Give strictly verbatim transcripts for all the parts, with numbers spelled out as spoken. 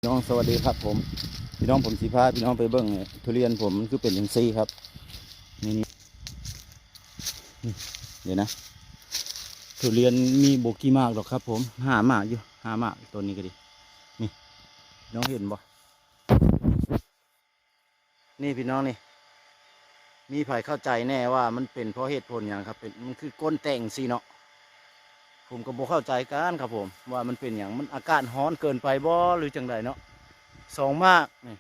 พี่น้องสวัสดีครับผม พี่น้องผมสิพาพี่น้องไปเบิ่งทุเรียนผมมันคือเป็นจังซี่ครับ นี่นี่นี่เดี๋ยวนะ ทุเรียนมีบ่กี่หมากดอกครับผม ห้าหมากอยู่ ห้าหมาก ต้นนี้ก็ดี นี่ น้องเห็นบ่ นี่พี่น้องนี่ มีไผเข้าใจแน่ว่ามันเป็นเพราะเหตุผลหยังครับ เป็น มันคือก้นแตกจังซี่เนาะ ผมก็บ่เข้าใจกันครับผม ว่ามันเป็นหยัง มันอากาศร้อนเกินไปบ่ หรือจังใดเนาะ สองหมากนี่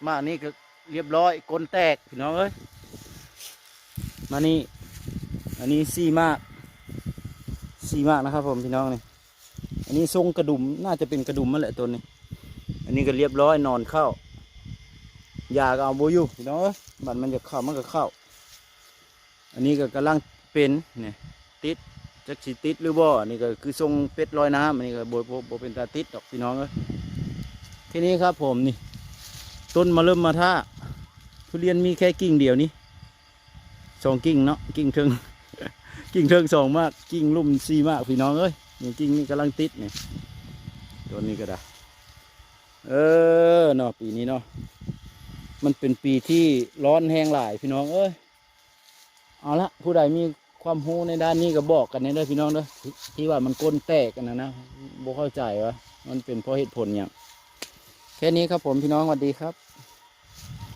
หมากนี้ก็เรียบร้อย ก้นแตกพี่น้องเอ้ย มานี่ อันนี้สี่หมาก สี่หมากนะครับผมพี่น้องนี่ อันนี้ทรงกระดุม น่าจะเป็นกระดุมนั่นแหละต้นนี้ อันนี้ก็เรียบร้อย หนอนเข้า ยาก็เอาบ่อยู่พี่น้องเอ้ย บัดมันจะเข้ามันก็เข้า อันนี้ก็กำลังเป็นเนี่ย ติด จักสิติดหรือบ่ อันนี้ก็คือทรงเป็ดลอยน้ำ อันนี้ก็บ่ บ่ บ่เป็นตาติดดอกพี่น้องเอ้ย ทีนี้ครับผมนี่ ต้นมะเริ่มมาท่า ทุเรียนมีแค่กิ่งเดียวนี่ สองกิ่งเนาะ กิ่งเทิง กิ่งเทิงสองหมาก กิ่งลุ่มสี่หมากพี่น้องเอ้ย นี่กิ่งนี้กำลังติดนี่ ต้นนี้ก็ได้ เออเนาะ ปีนี้เนาะ มันเป็นปีที่ร้อนแฮงหลายพี่น้องเอ้ย เอาละ ผู้ใดมีความรู้ในด้านนี้ก็บอกกันแหน่เด้อพี่น้องเด้อ ที่ ที่ว่ามันก้นแตกอันนั้นนะ บ่เข้าใจว่ามันเป็นเพราะเหตุผลหยัง แค่นี้ครับผมพี่น้อง สวัสดีครับ